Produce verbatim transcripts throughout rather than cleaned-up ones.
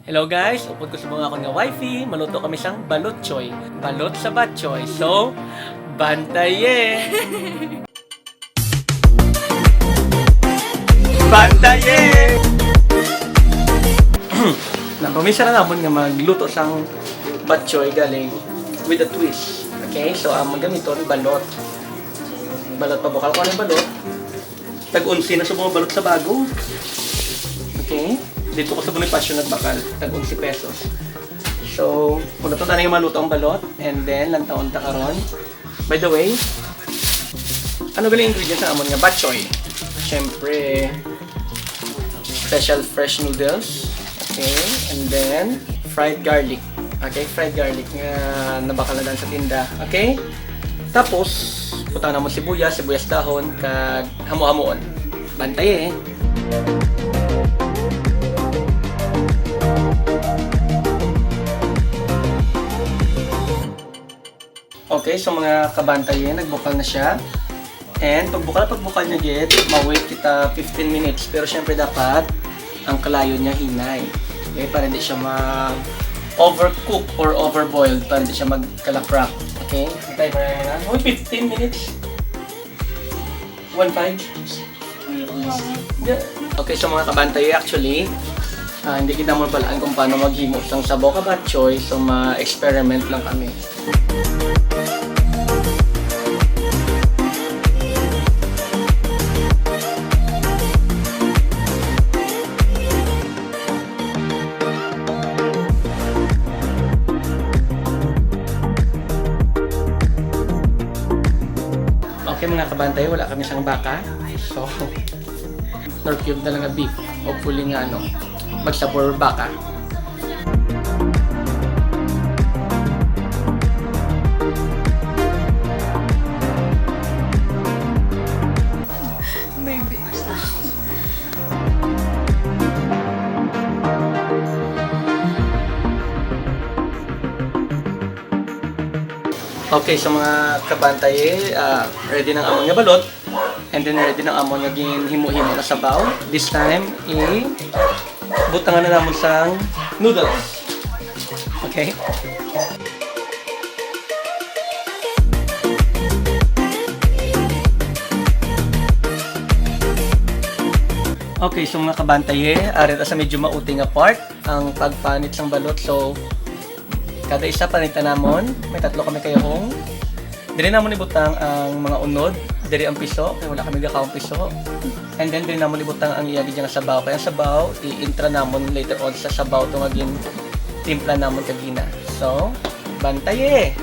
Hello guys, upod ko subong akon nga wifey, maluto kami sang balotchoy. Balot sa batchoy. So, bantaye! Bantaye! Napromisya na namon nga magluto sang batchoy galing with a twist. Okay, so ang magamiton balot. Balot, pabukal ko ang balot. Tag-onse na sa mga balot sa bago. Okay? Dito ko sa Bonifacio nagbakal. Tag-onse pesos. So, kung nato tayo maluto ang balot, and then, lantawon ta karon. By the way, ano galing ingredients sa amon nga batchoy? Siyempre, special fresh noodles. Okay? And then, fried garlic. Okay? Fried garlic nga nabakal na dan sa tinda. Okay? Tapos, butang namon sibuyas, sibuyas dahon, kag hamo-hamoon. Bantay eh. Okay, so mga kabantay eh, nagbukal na siya. And pagbukal, pagbukal niya gid, ma-wait kita fifteen minutes. Pero syempre dapat ang kalayo niya hinay. Okay, para hindi siya ma-overcook or overboiled, para hindi siya magkalaprak. Okay? Antay, para na. Uy, fifteen minutes. One five. Yeah. Okay, so mga kabantay, actually, ah, hindi gid namon balaan kung paano maghimo sang sabaw ka batchoy, so ma-experiment lang kami. Okay, mga kabantay, wala kami sang baka. So, Knorr cube na lang nga beef. Hopefully nga, ano, magsabor baka. Maybe. Okay, so mga kabantay, ah, ready na ang amon nga balot. And then ready na ang amon nga ginhimo-himo na sabaw. This time, i-butangan na namon sang noodles. Okay? Okay, so mga kabantay, eh, ari ta sa medyo mauti nga part, ang pagpanit sang balot. So, kada isa panitan namon, may tatlo kami kayahong. Diri namon ibutang ang mga unod, diri ang piso, kay wala kami gakaon piso. And then diri namon ibutang ang iya gid nga sabaw. Kay ang sabaw, i-intra namon later on sa sabaw to nga gintimpla namon kagina. So, bantaye!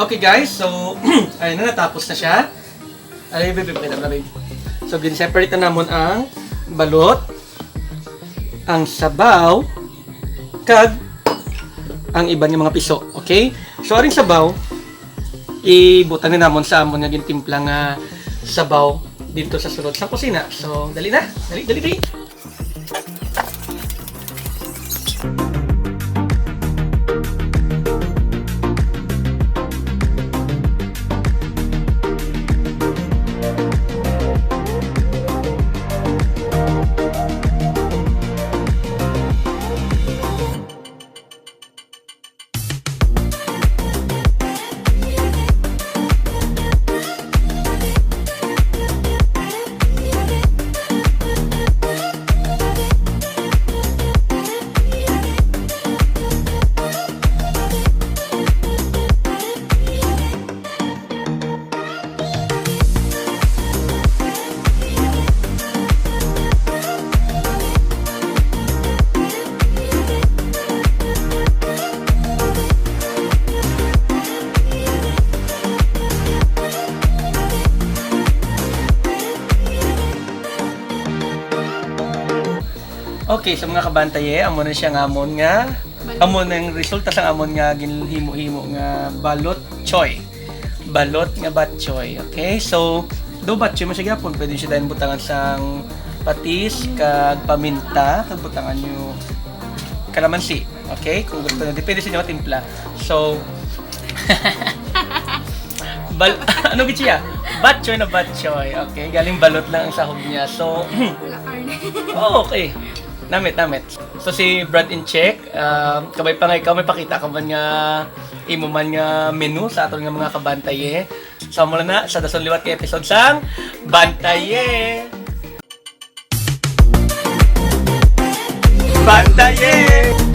Okay guys, so ayun na, natapos na siya. Ay, babe, babe, pakita mo na, babe. So, gin-separate na namon ang balot, ang sabaw, kag ang iban nga mga piso. Okay? So, aring sabaw, ibutang ni namon sa amon nga gintimpla nga sabaw dito sa sulod sa kusina. So, dali na. Dali, dali, dali. Okay, sa mga kabantaye, amo na siya nga amon nga Amo na ang resulta sang amon nga ginhimo-himo nga balot choy. Balot nga batchoy. Okay? So, do batchoy man siya gyapon. Pwede siya dayon butangan sang patis, kag paminta, kag butangan nyo kalamansi. Okay? Kung gusto nyo, depende sa inyo timpla. So, bal ano gid siya? Batchoy na batchoy. Okay? Galing balot lang ang sahog niya. So, Wala karne. Oh, okay. Namit, namit. So, si Brad in Check, ah, kabay pa nga ikaw, may pakita ka man nga imo man nga menu sa aton nga mga kabantaye. So, mula na, sa dason liwat ka episode sang Bantaye! Bantaye!